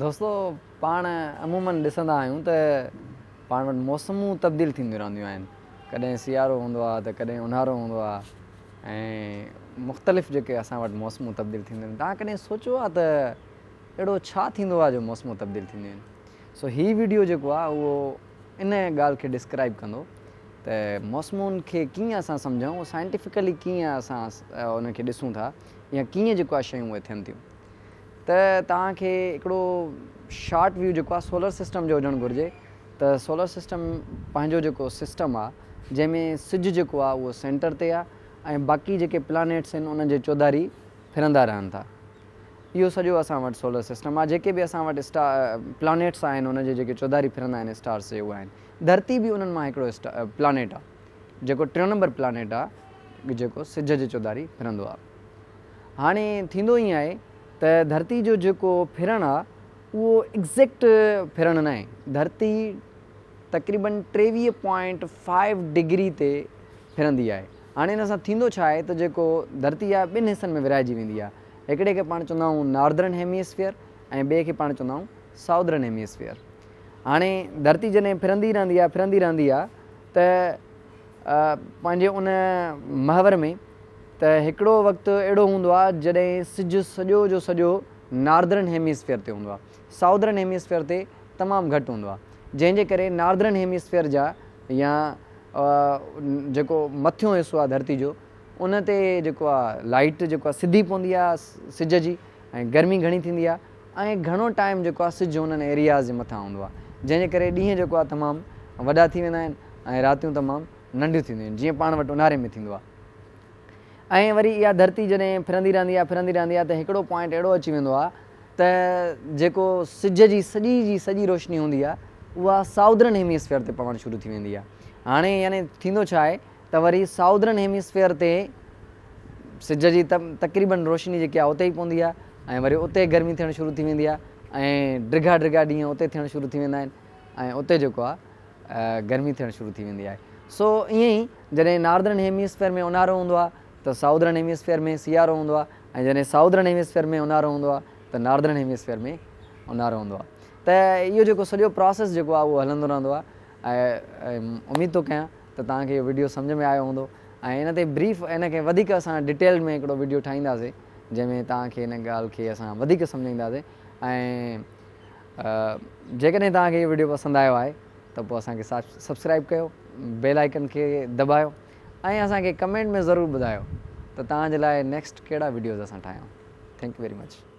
دوستو پاڻ عمومن ڏسندا آهيون ته پاڻ وٽ موسمون تبديل ٿينديون رهنديون آهن ڪڏهن سيارو هوندو آهي ته ڪڏهن اونهارو هوندو آهي ۽ مختلف جيڪي اسان وٽ موسمون تبديل ٿينديون آهن توهان ڪڏهن سوچيو آهي ته اهڙو ڇا ٿيندو آهي جو موسمون تبديل ٿينديون آهن سو هي ويڊيو جيڪو آهي اهو ان ڳالهه کي ڊسڪرائب ڪندو ته موسمون کي ڪيئن اسان سمجهون سائنٽيفڪلي ڪيئن اسان ان کي ڏسون ٿا يا ڪيئن جيڪو آهي شيون اهي ٿين ٿيون ته توهان کي هڪڙو شارٽ ويو جيڪو آهي سولر سسٽم جو هجڻ گهرجي ته سولر سسٽم پنهنجو جيڪو سسٽم آهي جنهن ۾ سج جيڪو آهي اهو سينٽر تي آهي ۽ باقي جيڪي پلانيٽس آهن انهن جي چوڌاري ڦرندا رهن ٿا اهو سڄو اسان وٽ سولر سسٽم آهي جيڪي به اسان وٽ اسٽا پلانيٽس آهن ان جي جيڪي چوڌاري ڦرندا آهن اسٽارس جي اهي آهن ڌرتي به انهن مان هڪڙو پلانيٽ آهي جيڪو ٽيون نمبر پلانيٽ آهي جيڪو سج جي چوڌاري ڦرندو آهي هاڻي ٿيندو ائين آهي ته ڌرتي جو جيڪو ڦرڻ آ اهو ايگزيڪٽ ڦرڻ ناهي ڌرتي تقريبن 23 پوائنٽ فائيو ڊگري تي ڦرندي آهي هاڻي ان سان ٿيندو ڇا آهي ته جيڪو ڌرتي آ ٻن حصن ۾ ورهائجي ويندي آ هڪڙي کي پاڻ چوندا آهيون ناردرن هيميسفيئر ۽ ٻئي کي پاڻ چوندا آهيون سائودرن هيميسفيئر هاڻي ڌرتي جڏهن ڦرندي رهندي آ ڦرندي رهندي آ ته پنهنجي ان محور ۾ ته هڪڙو وقت اهڙو هوندو آهي جڏهن سج سڄو جو سڄو ناردرن هيميسفيئر تي هوندو آهي سائودرن هيميسفيئر تي تمام گهٽ هوندو آهي جنهن جي ڪري ناردرن هيميسفيئر جا يا جيڪو مٿيون حصو آهي ڌرتي جو ان تي جيڪو آهي لائٽ جيڪو آهي سڌي پوندي آهي سج جي ۽ گرمي گهڻي ٿيندي آهي ۽ گهڻو ٽائيم جيڪو آهي سج انهن ايرياز جي مٿان هوندو آهي جنهن جي ڪري ڏينهن جيڪو آهي تمام وڏا ٿي ويندا آهن ۽ راتيون تمام ننڍيون ٿينديون آهن جيئن پاڻ وٽ اونهاري ۾ ٿيندو آهي ۽ وري اها ڌرتي جڏهن ڦرندي رهندي آهي ڦرندي رهندي آهي ته هڪڙو پوائنٽ اهڙو اچي ويندو آهي ته جيڪو سج جي سڄي جي سڄي روشني هوندي آهي اها سائودرن هيميسفيئر تي پوڻ شروع ٿي ويندي آهي هاڻي يعني ٿيندو ڇا آهي ته وري سائودرن هيميسفيئر تي سج جي تقريبن روشني جيڪي آهي اتي ئي پوندي آهي ۽ وري اتي گرمي ٿيڻ شروع ٿي ويندي آهي ۽ ڊگها ڊگها ڏينهن اتي ٿيڻ شروع ٿي ويندا آهن ۽ اتي جيڪو آهي گرمي ٿيڻ شروع ٿي ويندي آهي سو ائين ئي جڏهن ناردرن هيميسفيئر ۾ اونهارو هوندو آهي ته سائودرن هيميسفيئر ۾ سيارو هوندو آهي ۽ جڏهن سائودرن هيميسفيئر ۾ اونهارو هوندو آهي ته ناردرن هيميسفيئر ۾ اونهارو هوندو آهي ته اهو جيڪو سڄو پراسيس جيڪو آهي اهو هلندو رهندو آهي ۽ اميد ٿو ڪيان ته توهان کي اهو وڊيو سمجهه ۾ آيو هوندو ۽ ان تي بريف ان کي وڌيڪ اسان ڊيٽيل ۾ هڪڙو وڊيو ٺاهينداسين جنهن ۾ توهان کي ان ڳالهه کي اسان وڌيڪ سمجهائينداسين ۽ جيڪڏهن توهان کي اهو وڊيو پسند آيو آهي ته پوء اسان کي سبسڪرائب ڪيو بيل آئيڪن کي دٻايو ۽ اسان کي ڪمينٽ ۾ ضرور ٻڌايو ته توهان جي لاء نيڪسٽ ڪهڙا وڊيوز اسان ٺاهيون thank you very much.